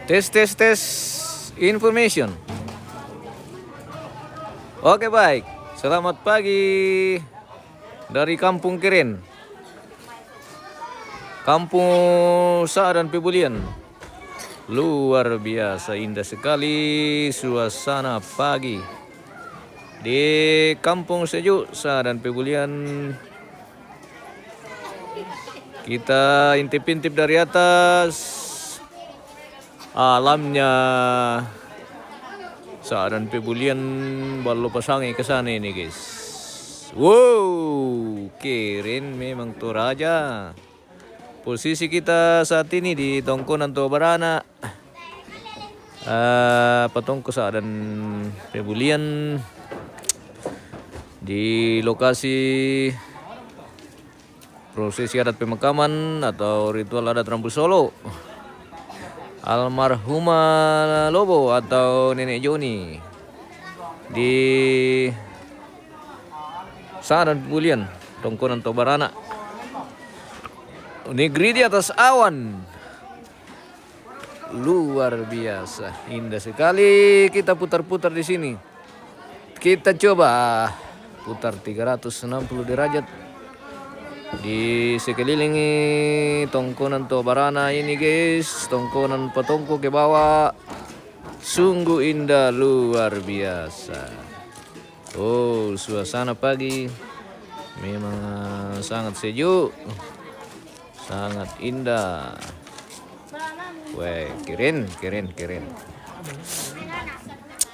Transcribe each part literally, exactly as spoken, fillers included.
Tes, tes, tes. Information. Oke, baik. Selamat pagi dari Kampung Keren. Kampung Sa'dan Pebulian. Luar biasa indah sekali suasana pagi di Kampung Sejuk Sa'dan Pebulian. Kita intip-intip dari atas. Alamnya Sa'dan Pebulian, ballo pasangi ke sana ini, guys. Wow, keren memang Toraja. Posisi kita saat ini di Tongkonan Tobarana. Eh, patongko Sa'dan Pebulian di lokasi prosesi adat pemakaman atau ritual adat Rambu Solo almarhumah Lobo atau Nenek Joni di Sa'dan Pebulian, Tongkonan Tobarana. Negeri di atas awan. Luar biasa, indah sekali. Kita putar-putar di sini. Kita coba putar tiga ratus enam puluh derajat di sekeliling Tongkonan Tobarana ini, guys. Tongkonan patongko ke bawah. Sungguh indah, luar biasa. Oh, suasana pagi memang, eh, sangat sejuk, sangat indah. Weh, keren, keren, keren.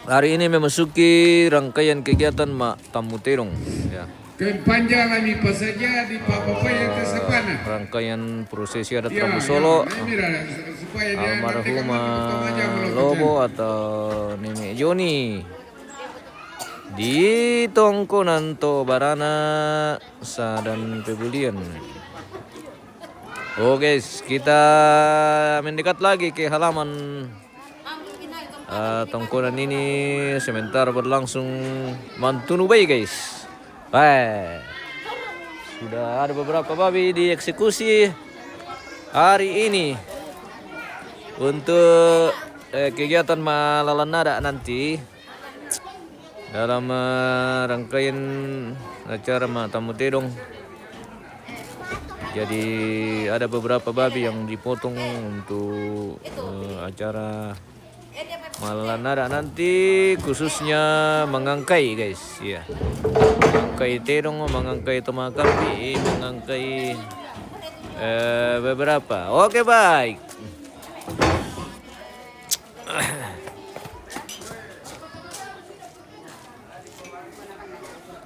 Hari ini memasuki rangkaian kegiatan Mak Tamu Terong, ya. Kami panjang lami pasaja di papapaya ke sapana. Rangkaian prosesi adat Rambu Solo almarhumah Lobo atau Nenek Joni di Tongkonan Tobarana, Sa'dan Pebulian. Oh, guys, kita mendekat lagi ke halaman, eh, Tongkonan ini sementara berlangsung mantunu bai, guys. Eh, sudah ada beberapa babi dieksekusi hari ini untuk, eh, kegiatan malalan nada nanti dalam, eh, rangkaian acara Mak Tamu Terong. Jadi ada beberapa babi yang dipotong untuk, eh, acara malalan nada nanti, khususnya mangangkai, guys. Iya. Mangangkai terong, mangangkai tomakampi, mangangkai, eh, beberapa. Oke, baik.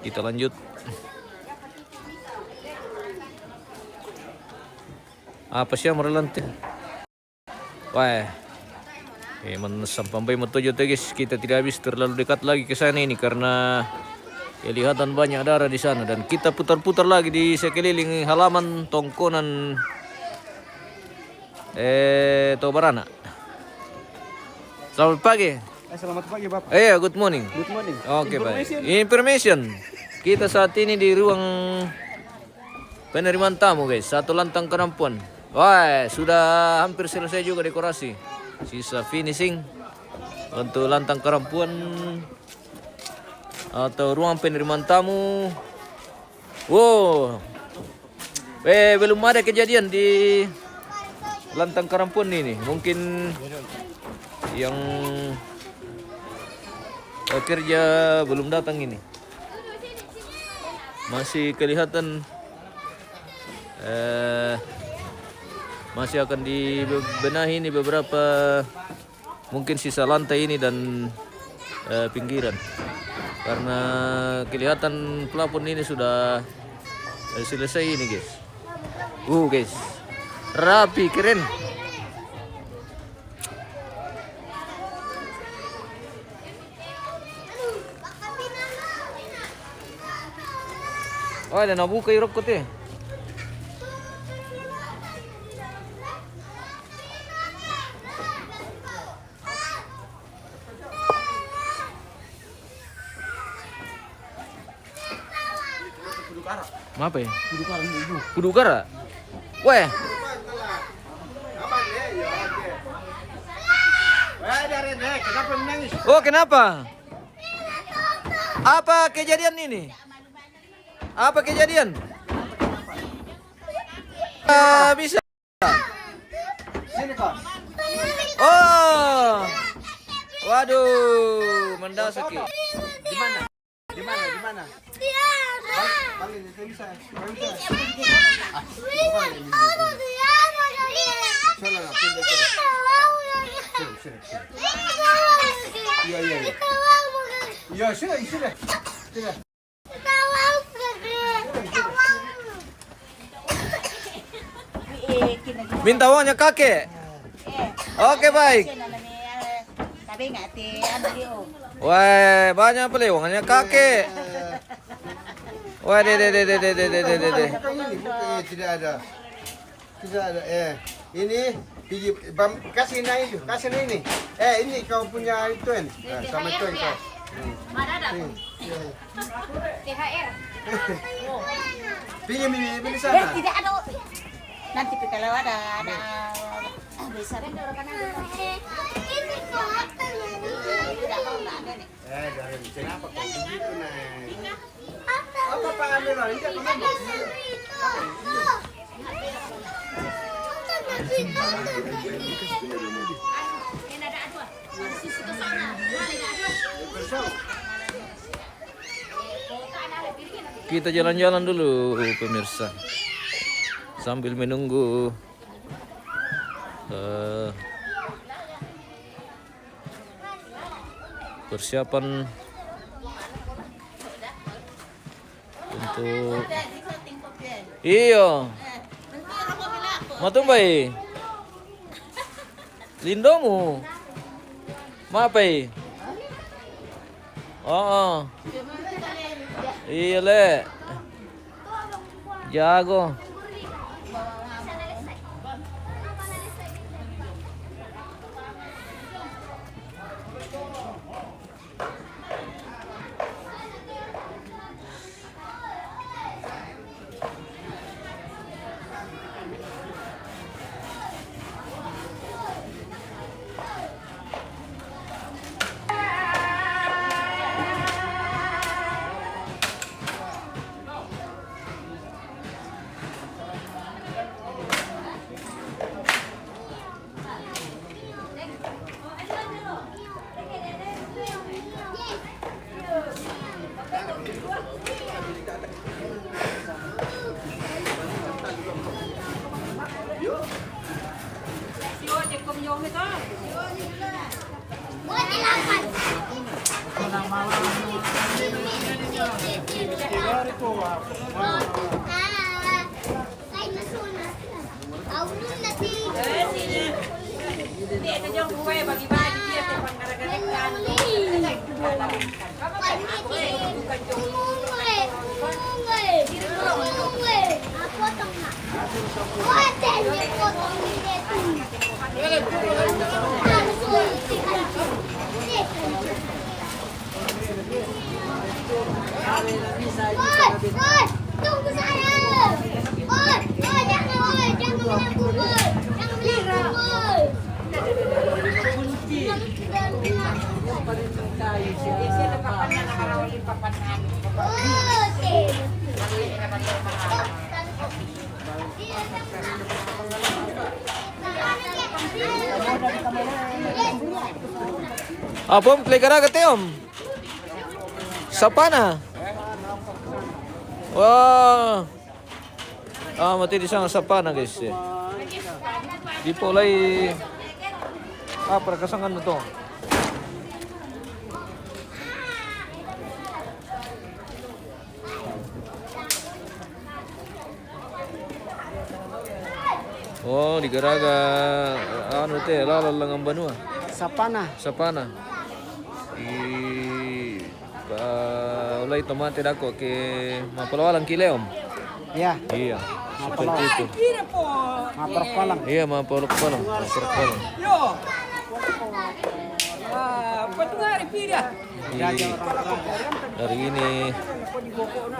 Kita lanjut. Apa sih yang merelante? Wah, eh, men sampang bai matojo te, guys. Kita tidak habis terlalu dekat lagi ke sana ini karena kelihatan banyak darah di sana, dan kita putar-putar lagi di sekeliling halaman Tongkonan, eh, Tobarana. Selamat pagi. Eh, selamat pagi, Bapak. Eh, good morning. Good morning. Oke, baik. Information. Kita saat ini di ruang penerimaan tamu, guys, satu lantang karampuan. Wah, sudah hampir selesai juga dekorasi. Sisa finishing untuk lantang karampuan atau ruang penerimaan tamu. Wow. Eh, belum ada kejadian di lantang karampuan ini. Mungkin yang, eh, kerja belum datang ini. Masih kelihatan, eh, masih akan dibenahi ini beberapa, mungkin sisa lantai ini dan, eh, pinggiran. Karena kelihatan plafon ini sudah, eh, selesai ini, guys. Uh, guys. Rapi, keren. Oh, ada nabuka irokko te. Apa ya? Kudu kara. Weh. Oh, kenapa? Apa kejadian ini? Apa kejadian? Ah, bisa. Sini kau. Oh. Waduh, mendadak sakit. Di mana? Di mana? Di mana? Bang, bang, ini bisa. Bang, bisa. Ah, bukan ini. Sana, sana, pindah, pindah. Sini, sini, sini. Iya, iya, iya. Iya, sini, sini. Sini. Minta uangnya kakek. Oke, baik. Wah, banyak pale uangnya kakek. Wah, deh, deh, deh, deh, deh, deh, deh, deh, deh. Tidak ada. Tidak ada. Eh, ini, pigi, bam, kasih naik itu, kasih naik ini. Eh, ini kau punya itu, kan? Nah, sama itu, kan? Hmm. Mana ada? Sini. Iya. T H R. Pinjam ini, ini di sana. Eh, tidak ada. Nanti kalau ada, ada, ah, besar. Tidak mau, nggak ada nih. Eh, dari kenapa kau begitu, Neng? Apa, Pak Amir, Pak? Ini apa, Mama? Kita jalan-jalan dulu, pemirsa, sambil menunggu, eh, persiapan untuk, iyo. Matumbai. Lindomu. Mapai. Oh, oh. Iya, Le. Jago. Woi, woi, tunggu saya. Woi, woi, jangan, woi, jangan mengganggu, woi. Jangan mengganggu, woi. Oke. Apa, Om? Plegara kate, Om? Sapana. Wah. Ah, mati di sana sapana, guys. Di polai. Ah, perkasangan itu. Oh, di Garaga, anu te, lalang langan banua. Sapana. Sapana. Di, ah, ulai tomate dako ke mapalawalang ki, Leom. Iya. Iya, seperti itu. Mapalawalang. Iya, mapalawalang, mapalawalang. Yo. Ah, apa tu hari pindah? Di hari ini,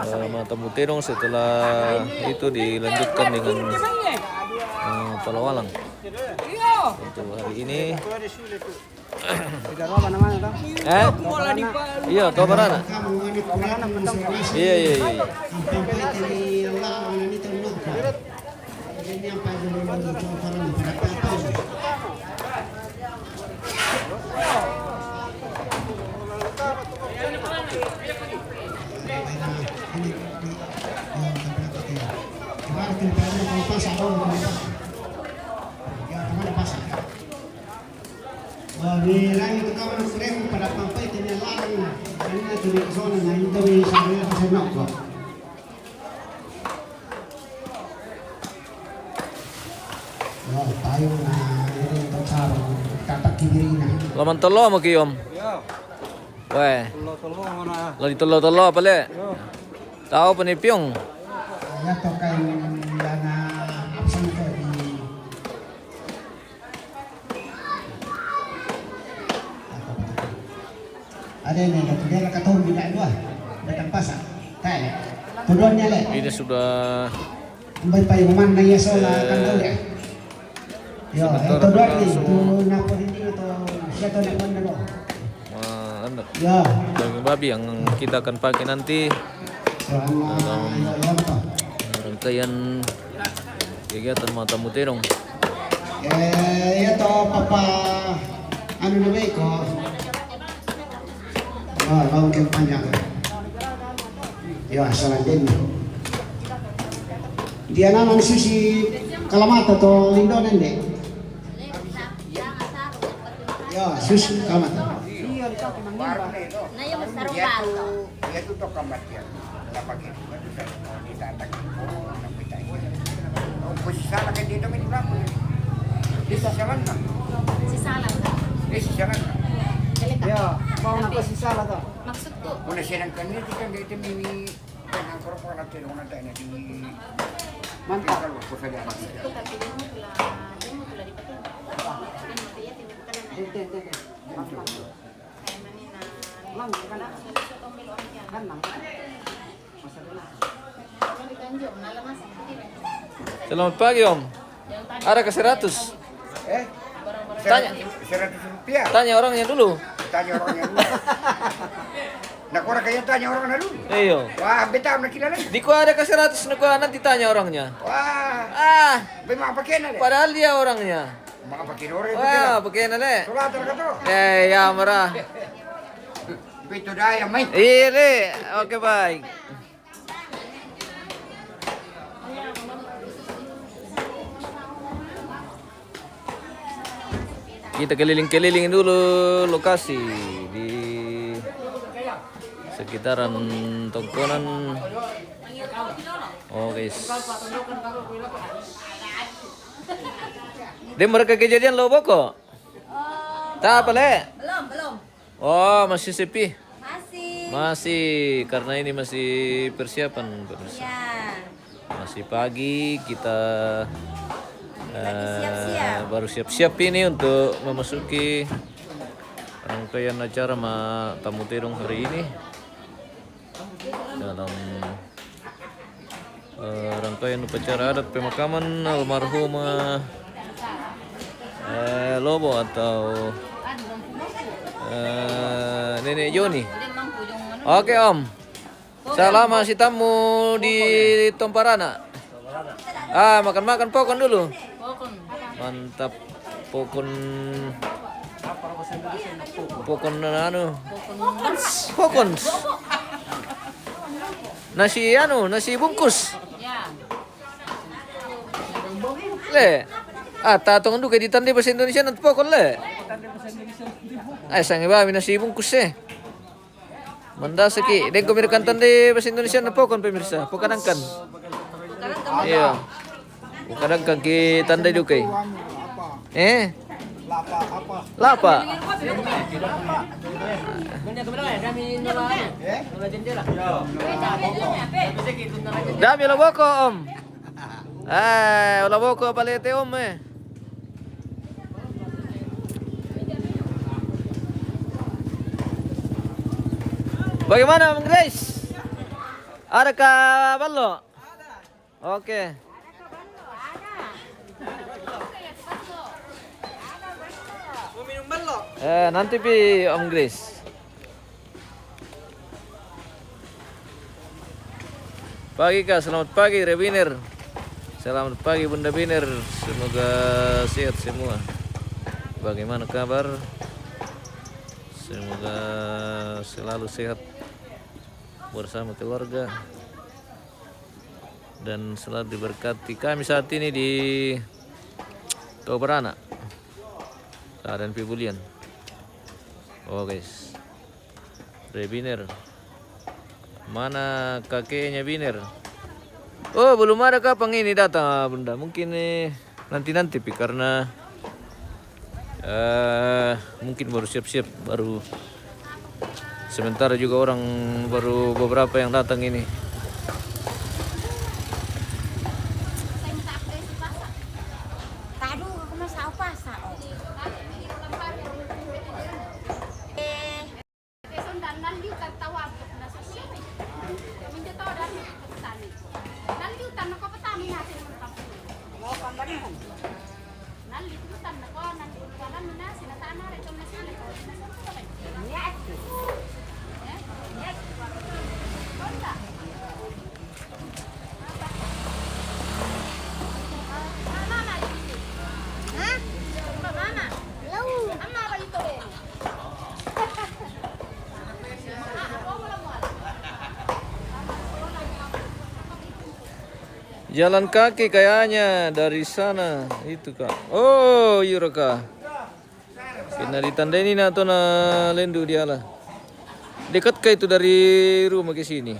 eh, matamu terong, setelah itu dilanjutkan dengan, eh, palawalang. Untuk hari ini, Tidak apa namanya, toh? Eh? Iya, Tua Barana. Iya, iya, iya. Bilang itu kawan sering pada pampai tanya larang. Karena tidak ke sana, nah, itu di sana, saya nak kok. Laman tolo mo ki, Om. Weh. Lo di tolo-tolo apa le? Tau pa ni piong. Ada ni, ada tu dia, katombi dah dua. Datang pasar. Tanya. Tuduannya le. Ini sudah. Baik, paling mana ya soal kan tahu ya. Ya, sementara itu langsung, tu napa ini atau siapa nak mana lo? Wah, anu. Ya. Daging babi yang kita akan pakai nanti dalam rangkaian kegiatan Matamu Terong. Eh, ya toh, papa, anu namanya ko. Oh, lawan kampanye. Yo, asal din. Dia naman susi Kalamata to Lindo nende. Yo, susi Kalamata. Na iya masarong. Iya tu, iya tu to kamatian. Napakit. Di tatak ko, napitay. O, kung si Sala kay dito, may tulak ko. Di si Sala na. Si Sala na. Di si Sala na. Yo, mau na ko si Sala to. Maksud ko. Una siya ng kanil, di kang dito, may, may, ang kurang-kurang natin, una tayo na di. Mantap. Kalau ko sa daan. Maksud ko, tapi di mo tula, di mo tula di pa to. Di mo tula, di mo tula. Ente, ente, ente. Mantap. Selamat pagi, Om. Ada ka seratus? Eh? Tanya. Seratus rupiah? Tanya orangnya dulu. Tanya orangnya dulu. Nak orang kaya tanya orangnya dulu. Iyo. Wah, beta nak kilala. Di ko ada ka seratus, nak ko nanti tanya orangnya. Wah. Ah. Memang pakai na le. Padahal dia orangnya. Maka pakai dore. Wah, pakai na le. Sudah terkata. Eh, ya, marah. Pito daya, mai. Iya, le. Oke, baik. Kita keliling-keliling dulu lokasi di sekitaran Tongkonan. Oh, guys. Dia mereka kejadian lo boko? Tak apa, le? Belum, belum. Oh, masih sepi? Masih. Masih, karena ini masih persiapan, pemirsa. Iya. Masih pagi, kita, lagi eh, siap-siap. Baru siap-siap ini untuk memasuki rangkaian acara Matamu Terong hari ini. Dalam eh, rangkaian upacara adat pemakaman almarhumah, eh, Lobo atau, eh, Nenek Joni. Oke, Om. Salama si tamu di Tomparana. Ah, makan-makan pokon dulu. Pokon. Mantap. Pokon. Pokon anu. Pokon. Nasi anu, nasi bungkus. Ya. Le. Ah, tatong duka di tande bahasa Indonesia nanti pokon le. Ay, sangi ba mi nasi bungkus eh. Mandasa ki, deng ko mi kantande bahasa Indonesia na pokon, pemirsa, pokadangkan. Iya. Pokadangkan ki tande dukai. Eh? Lapa. Dami lo boko, Om. Eh, ola boko palete, Om, eh. Bagaimana, Bang Grace? Ada ka ballo? Oke. Mau minum ballo? Eh, nanti pi Om Grace. Pagi, Kak, selamat pagi, Rebiner. Selamat pagi, Bunda Biner. Semoga sehat semua. Bagaimana kabar? Semoga selalu sehat bersama keluarga dan selalu diberkati. Kami saat ini di Tobarana, keadaan Pebulian. Oh, guys. Rebiner. Mana kakeknya Biner? Oh, belum ada, kapan ini datang, ah, Bunda? Mungkin, eh, nanti-nanti pi, karena, eh, mungkin baru siap-siap, baru sementara juga orang baru beberapa yang datang ini. Tadu, aku mah salah pasa, oh. Eh. Jalan kaki kayaknya dari sana itu, Kak. Oh, iya, Kak. Kena ditandai ini na to na lendu diala. Dekat kah itu dari rumah ke sini?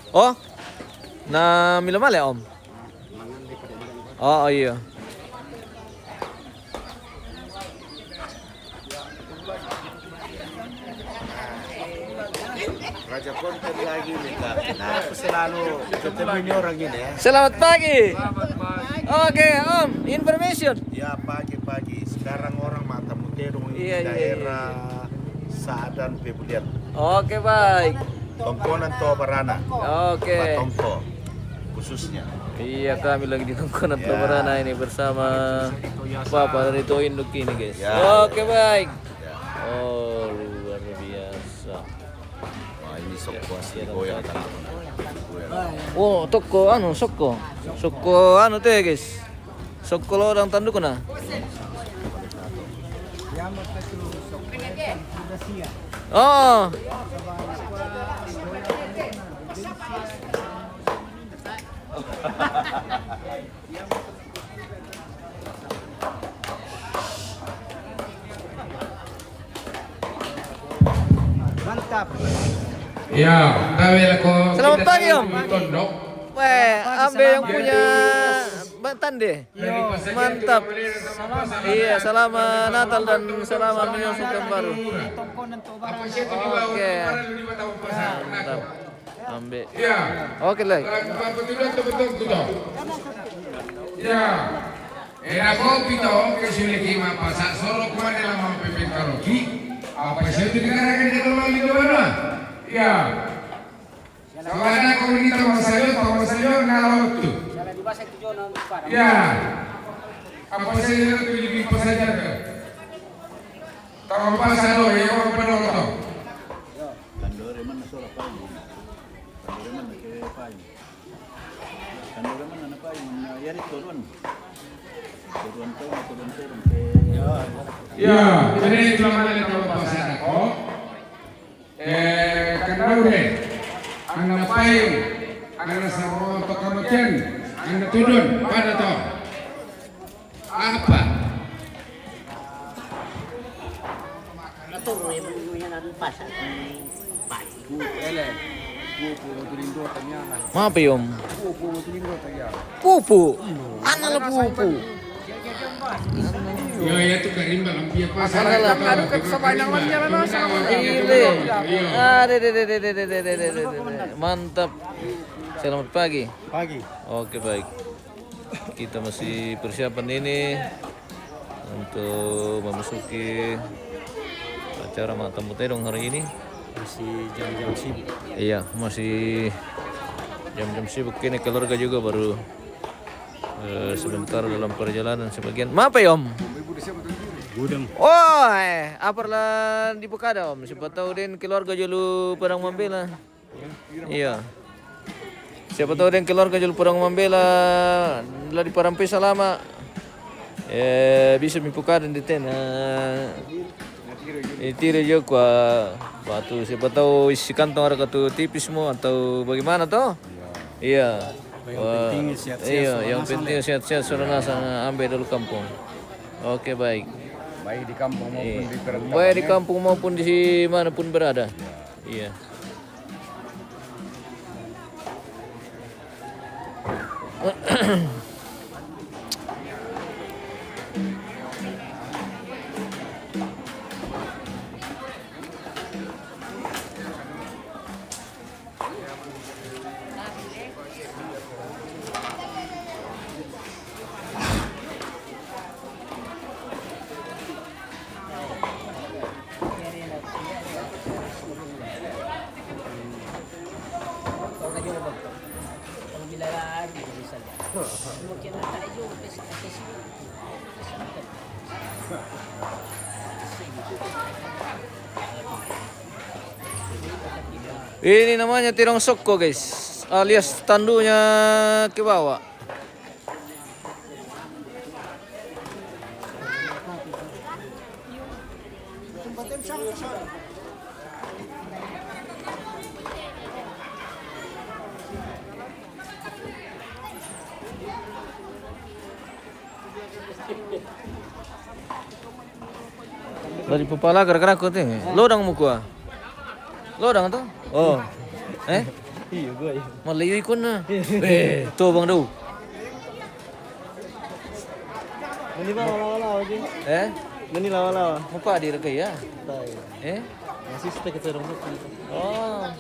Oh, na milo male, Om? Oh, oh, iya. Raja konten lagi nih, Kak. Nah, aku selalu ketemu ini orang ini, ya. Selamat pagi. Oke, Om, information. Ya, pagi-pagi. Sekarang orang mata mutedong ini, iya, iya, daerah Sadan Pebulian. Oke, baik. Tongkonan Tobarana. Oke. Batongko khususnya. Iya, kami lagi di Tongkonan, iya, Tobarana ini bersama Bapak dari Toinduk ini, guys. Ya. Oke, baik. Ya. Oh, luar biasa. Wah, ini sokko asli goyang tanah. Oh, toko anu, sokko. Sokko anu teh, guys. Sokko lodang tandukna. Oh. Mantap. Ya, tabe lako. Selamat pagi, Om. Tondok. Weh, ambe yang punya Bang Tande. Yo. Mantap. Iya, selamat Natal dan selamat menyusul tahun baru. Oke. Mantap. Ambe. Ya. Oke, lagi. Ya. Ena kopi to, ke sule ki mapasa solo kumane la mampepeng kaloki. Apa sih itu dikatakan di dalam itu mana? Ya. Sabana ko ni tama sayo, tama sayo na lo tu. Ya. Apa sayo tu di pasar jaga. Tama pasar lo, ya, apa pada lo tu. Kandore mana sola paling. Kandore mana ke paling. Kandore mana na paling, na yari turun. Turun tu, turun, turun ke. Ya, jadi itu namanya tama pasar ko. Eh, kandau he, angna payung, angna sarong to kamotian, angna tudun, pada to. Apa? Atur, eh, punya nan pasar. Ele, pupu, matulindo tanyana. Mapi, Om? Pupu, matulindo tanya. Pupu. Ana la pupu. Yo, ya tu karimba lampia pasar. Ana la pupu. Ade, de, de, de. Mantap. Selamat pagi. Pagi. Oke, baik. Kita masih persiapan ini untuk memasuki acara Matamu Tedong hari ini. Masih jam-jam sibuk. Iya, masih jam-jam sibuk. Ini keluarga juga baru, Eh, sebentar dalam perjalanan sebagian. Mapa ya, Om? Gudang. Oh, eh, apa lah di Pekada, Om? Siapa tahu den keluarga jolo Padang Mambela. Iya. Siapa tahu den keluarga jolo Padang Mambela lah di Parampe salama. Eh, bisa mi Pekada di tena. Itiro jo kua batu, siapa tahu isi kantong ada katu tipis mo atau bagaimana toh? Iya. Yang penting sehat-sehat, iya, yang penting sehat-sehat, saudara sana ambil dulu kampung. Oke, baik. Baik di kampung maupun di perantauan, baik di kampung maupun di mana pun berada. Iya. Ini namanya tirong soko, guys, alias tandunya ke bawah. Dari pepala gara-gara kau tengok. Lodang muka. Lodang tu? Oh. Eh? Iya, gua iya. Malah iya ikon na. Eh, tu bang tu. Ini bang lawa-lawa je. Eh? Ini lawa-lawa. Muka di reka ya? Eh? Masih setek kita dong. Oh.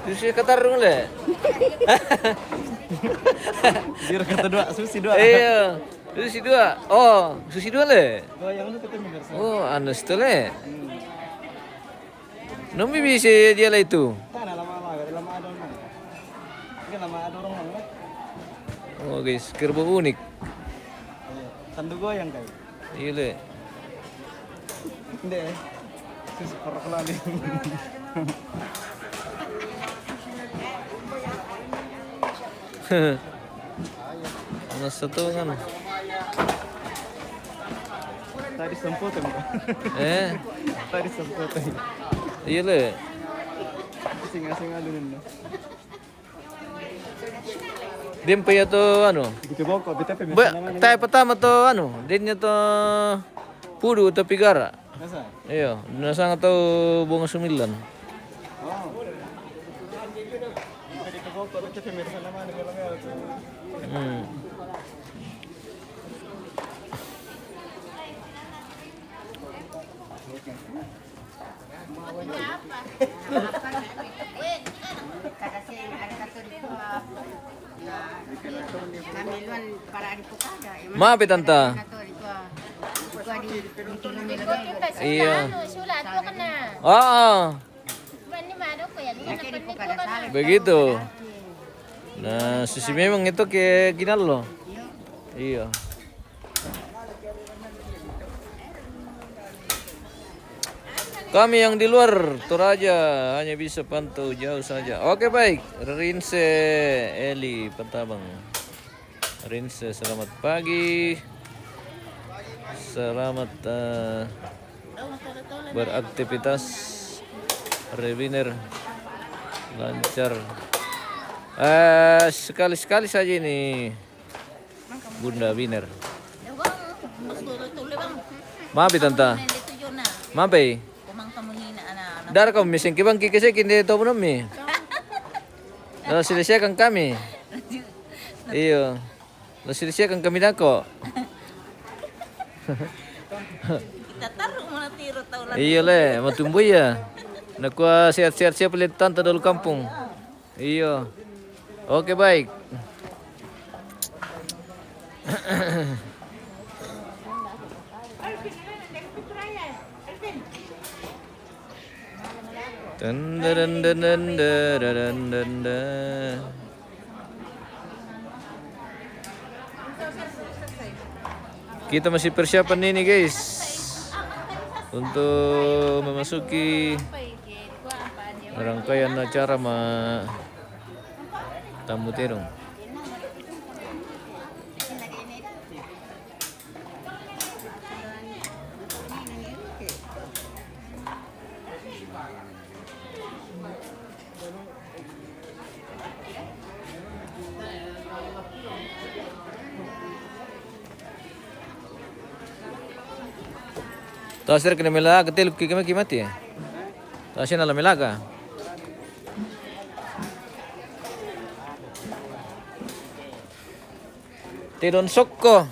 Susi katarung le. Biar kata dua, susi dua. Iya. Susi dua. Oh, susi dua le. Goyang tu kita minggir sana. Oh, anu situ le. Hmm. Nomi bisa dia lah itu. Tanah lama-lama, lama ada orang. Ini lama ada orang lah. Oh, guys, kerbau unik. Iya. Tandu goyang kai. Iya le. Nde. Susi perok lagi. Masa tu kan. Tadi sempotan. Eh? Tadi sempotan. Iya le. Asing-asing alunan. Dia paya tu anu. Begitu bokok, begitu apa? Ba, biasa namanya? Tai pertama tu anu, dia tu pudu tapi gara. Biasa? Iya, dia sangat tahu bunga sembilan. Oh. Begitu bokok, begitu apa? Biasa namanya, kalau tu. Hmm. Maaf ya, Tanta. Iya. Oh, oh. Begitu. Nah, susi memang itu ke ginal lo. Iya. Kami yang di luar Toraja hanya bisa pantau jauh saja. Oke, baik. Rinse Eli Petabang. Rinse, selamat pagi. Selamat, eh, beraktivitas. Rewiner lancar. Eh, sekali-sekali saja ini. Bunda Biner. Maaf ya, Tanta. Maaf ya. Dar kau mesen kibang kike sekin de topu nomi. Lalu selesaikan kami. Iyo. Lalu selesaikan kami dako. Iyo le, matumbu ya. Nakua sehat-sehat siapa le Tanta dulu kampung. Iyo. Oke, baik. Ten, deren, den, den, deren, den, den. Kita masih persiapan ini, guys, untuk memasuki rangkaian acara ma Tammu Terong. Tasir kena melaga telu ki kema kimati. Tasir nala melaga. Tidon sokko.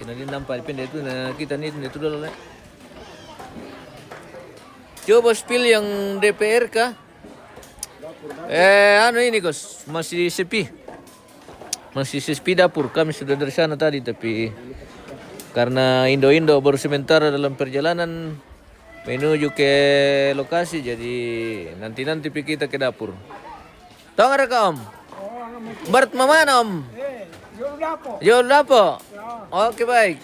Kena ni nampak pendek tu, na kita ni, ni tu dulu lah. Coba spill yang D P R kah? Eh, anu ini, Gus, masih sepi. Masih sepi dapur. Kami sudah dari sana tadi, tapi karena indo-indo baru sementara dalam perjalanan menuju ke lokasi, jadi nanti-nanti pi kita ke dapur. Tong ada ka, Om? Bart mamana, Om? Yo, dapo. Oke, baik.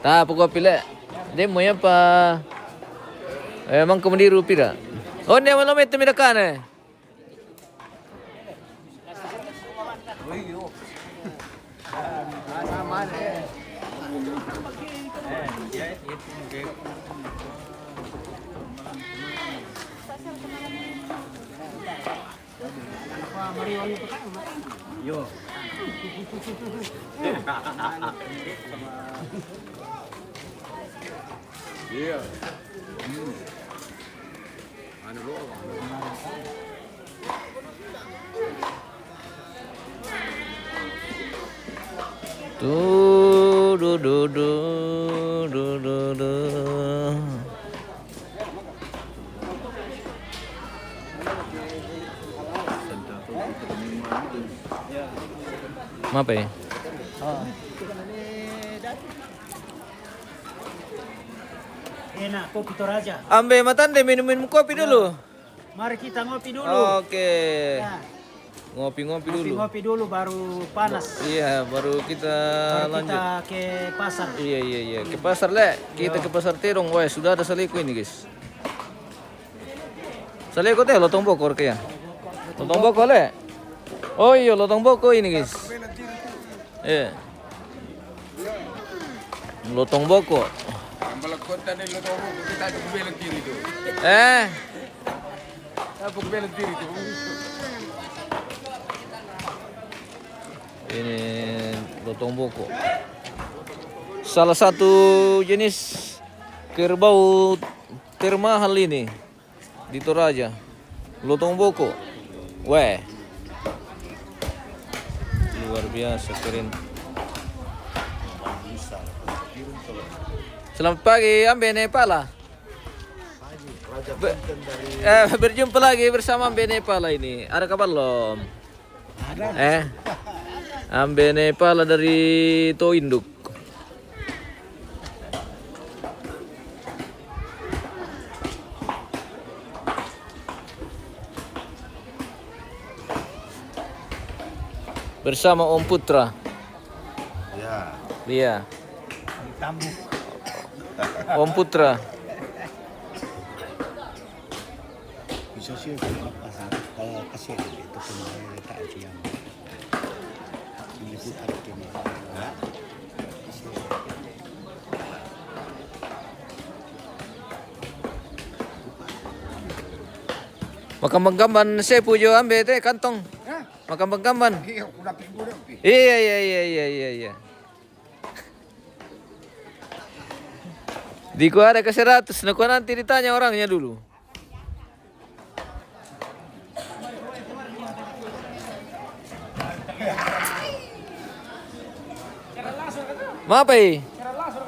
Ta pakopi le. Dia mau apa? Eh, emang kamu di rupi dah? Oh, dia malam itu mi da kane. Yo. Iya. Anu lo. Tu, du, du, du, du, du, du. Mape? Enak, kopi Toraja. Ambe matande minum-minum kopi dulu. Mari kita ngopi dulu. Oke. Ya. Ngopi-ngopi dulu. Ngopi-ngopi dulu, baru panas. Iya, baru kita lanjut. Baru kita ke pasar. Iya, iya, iya. Ke pasar, le. Kita ke pasar Terong. Wah, sudah ada saliku ini, guys. Saliku te, lotong boko, oke ya. Lotong boko, le. Oh iya, lotong boko ini, guys. Eh. Lotong boko. Yang balakon tadi lotong boko, kita ada bela diri tu. Eh. Apa bela diri tu? Ini lotong boko. Salah satu jenis kerbau termahal ini. Di Toraja. Lotong boko. Weh. Luar biasa keren. Selamat pagi, Ambe Nepala. Be- eh, berjumpa lagi bersama Ambe Nepala ini. Ada kabar belum? Eh, Ambe Nepala dari Toinduk. Bersama Om Putra. Ya. Iya. Om Putra. Bisa sih, kalau kasih itu pemain tak siang. Ini sih ada tim. Makambang-kambang sepu jo Ambe te kantong. Makambang-kambang. Iya, iya, iya, iya, iya, iya. Di ku ada ke seratus, nah, ku nanti ditanya orangnya dulu. Mapai?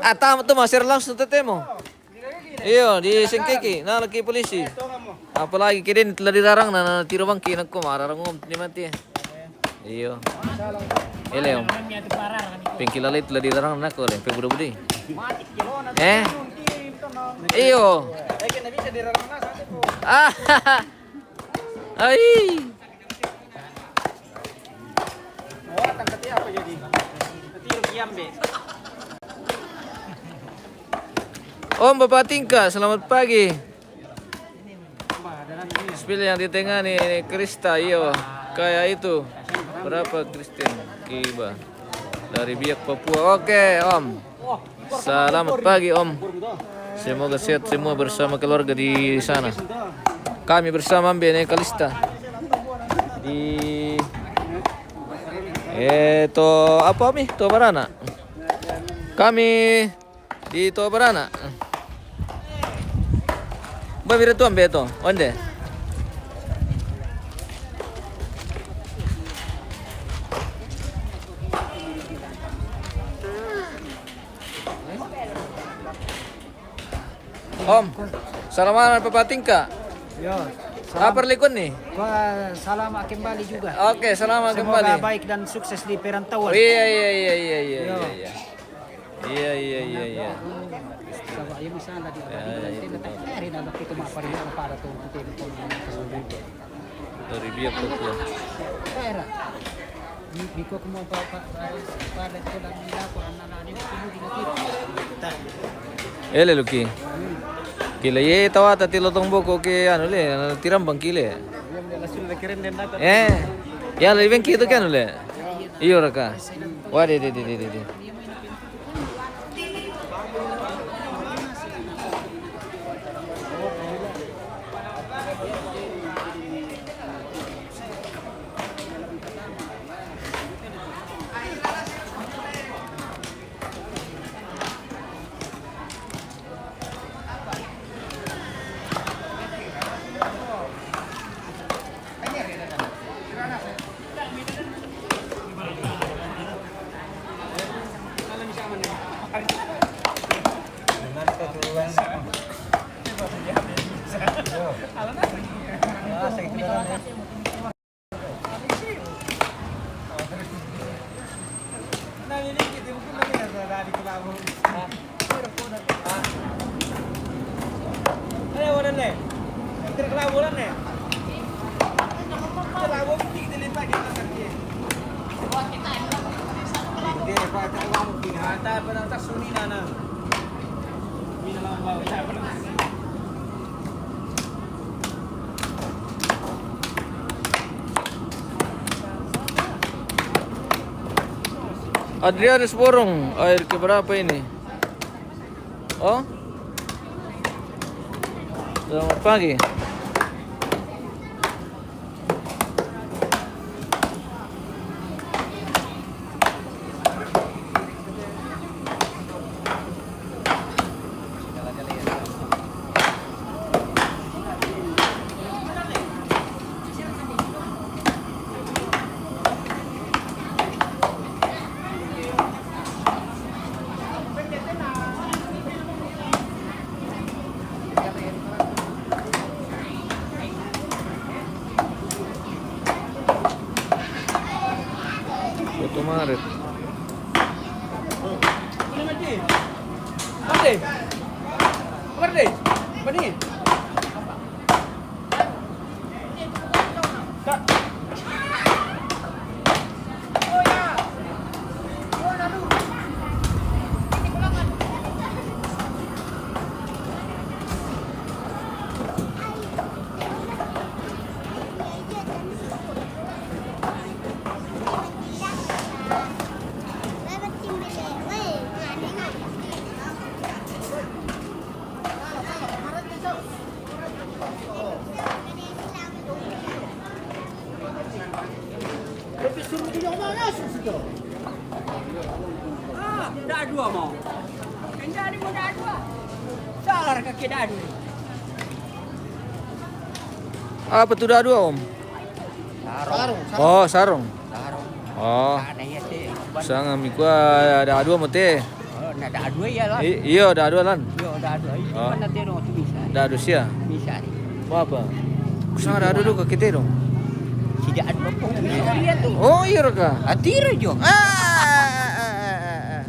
Ah, tamu tu masih langsung tetemu. Iyo, di singkiki, nah, lagi polisi. Apalagi kede ni telah dilarang, na, na, tiro bang kina ko mararang om ni mati. Iyo. Ele om. Pengkilala itu telah dilarang na ko le, pe buda-budi. Eh? Iyo. Ah. Ai. Om Bapak Tingka, selamat pagi. Spill yang di tengah ni, Krista, iyo. Kayak itu. Berapa Kristen? Kiba. Dari Biak, Papua. Oke, Om. Selamat pagi, Om. Semoga sehat semua bersama keluarga di sana. Kami bersama Ambe ne Kalista. Di, eh, to apa mi? To Barana. Kami di Toa Barana. Ba bira tuan be to, onde? Om, salaman Papa Tingka. Yo, salam. Apa likun ni? Kua selamat kembali juga. Oke, selamat kembali. Semoga baik dan sukses di perantauan. Oh, iya, iya, iya, iya, iya, Yo. Iya, iya. Iya, iya, iya, iya. Coba, iya, misalnya di Ya, ya, itu. Kita mau apa dia, apa ada tuh, nanti di kono. Dari dia pokok. Era. Di, di kok mau apa, apa, apa ada itu dan dia apa, anak-anak ini, ini, ini, ini. Ele luki. Kile ye tawata ti lotong boko ke anu le, anu tirambang kile. Iya, dia langsung le keren dan dapat. Eh. Ya, lebih kitu kan le. Iyo raka. Wah, de, de, de, de, de, de. Adrianus Borong, air keberapa ini? Oh? Selamat pagi. Foto Maret. Merde. Merde. Bani. Ah, dah dua mau. Dah dua mau, dah dua. Salah kaki dah dua. Apa tu dah dua, Om? Sarung. Oh, sarung. Sarung. Oh. Ada ya, teh. Sanga mikua ada dua mo te. Oh, na ada dua ya lah. I-, iyo, ada dua lan. Iyo, ada dua. Iyo, oh. Kan nanti orang tu bisa. Ada dua sia. Bisa. Apa? Kusang ada dulu ke kita dong. Tidak ada apa. Oh, iya, Raka. Atira jo. Ah, ah, ah, ah, ah, ah.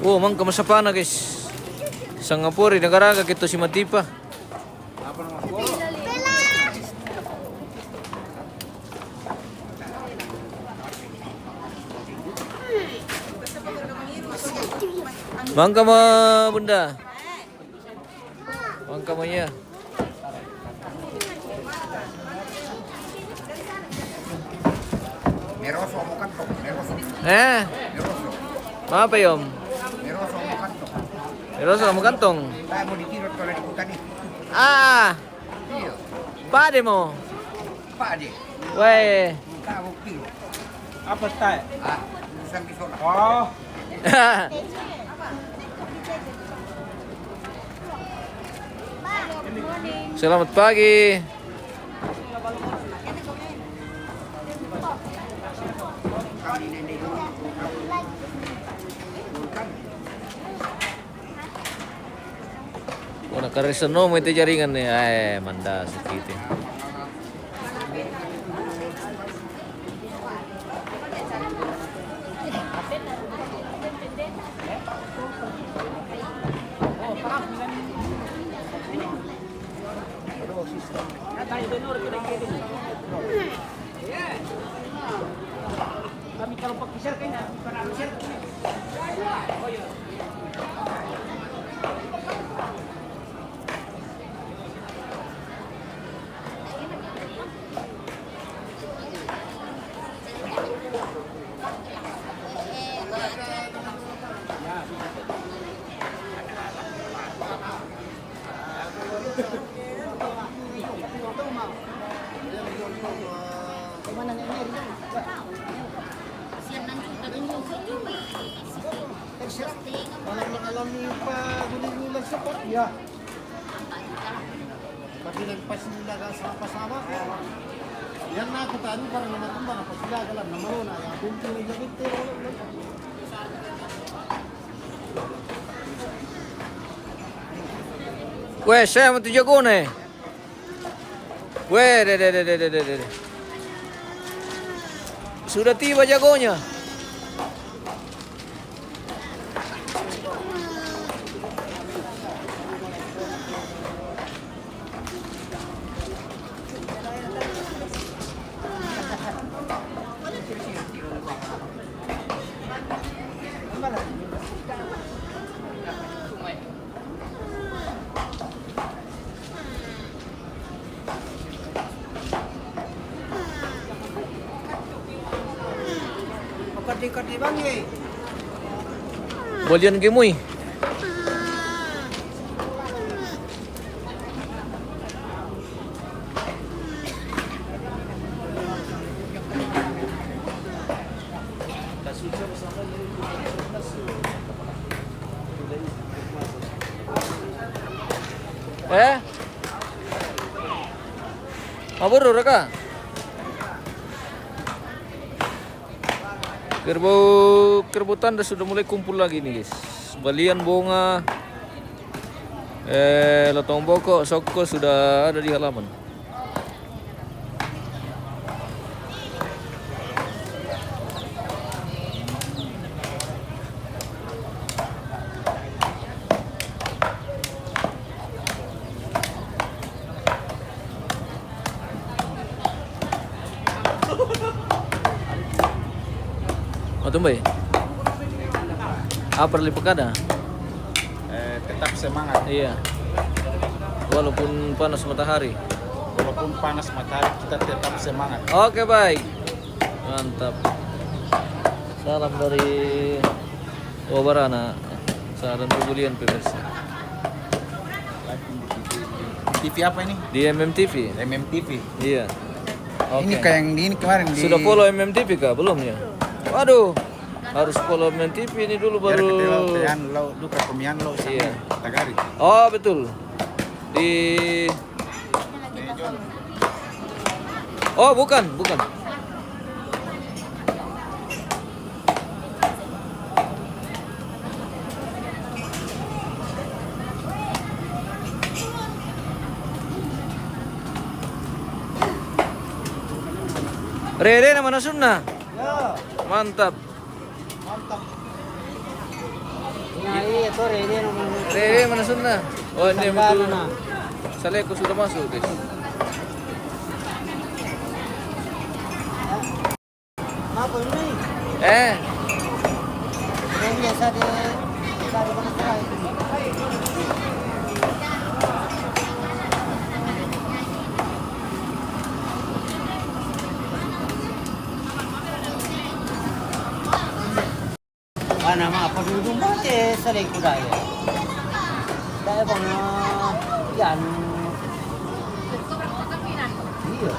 Oh, mangka masapana, guys. Sangapore, nagaraga kita si Matipa. Mangka ma, Bunda. Mangka ma iya. Meroso mo kantong, meroso. Eh? Meroso. Apa, Yom? Meroso mo kantong. Meroso mo kantong. Tayo mo di tiro, tolong di kutani. Ah! Iyo. Pade mo. Pade. Weh. Tahu piro. Apa style? Ah, urusan di sana. Oh. Selamat pagi. Oh, nakaresa no mo ite jaringan ni. Ai, manda sakiti. Kalau mengalami apa, guli-guli seperti ya. Pati nagpasila ka sa pasama. Yan na ako tayo para na matumba na pasila ka lang na maruna. Yan, kung pinaglagot, pero wala, wala. Weh, saya mau tujuh gone. Weh, de, de, de. Sudah tiba jagonya. Bolian gemui. Eh? Maburu raka? Kerbau, kerbau tanda sudah mulai kumpul lagi nih, guys. Balian, bonga, eh, lotong boko, soko sudah ada di halaman. Matumbai. Apa lipat kada? Eh, tetap semangat. Iya. Walaupun panas matahari. Walaupun panas matahari, kita tetap semangat. Oke, baik. Mantap. Salam dari Wabarana. Salam kemuliaan pemirsa. T V apa ini? Di M M T V. M M T V. Iya. Oke. Ini kayak yang di ini kemarin di Sudah follow M M T V kah? Belum ya? Waduh. Harus follow M M T V ini dulu Biar baru. Kita lo, yang lo, duka pemian lo sama Iya. Tagari. Oh, betul. Di Oh, bukan, bukan. Rere na manasunna. Ya, Mantap. mantap. Nah, iya, tuh, Rere na manasunna. Rere na manasunna. Oh, ini Sandal betul. Na. Saleko sudah masuk, guys. Apa ini? Eh, Yang biasa di, biasa di mana itu? Mana ma apa dulu mate sering kuda ya. Dai bang yan. Iya.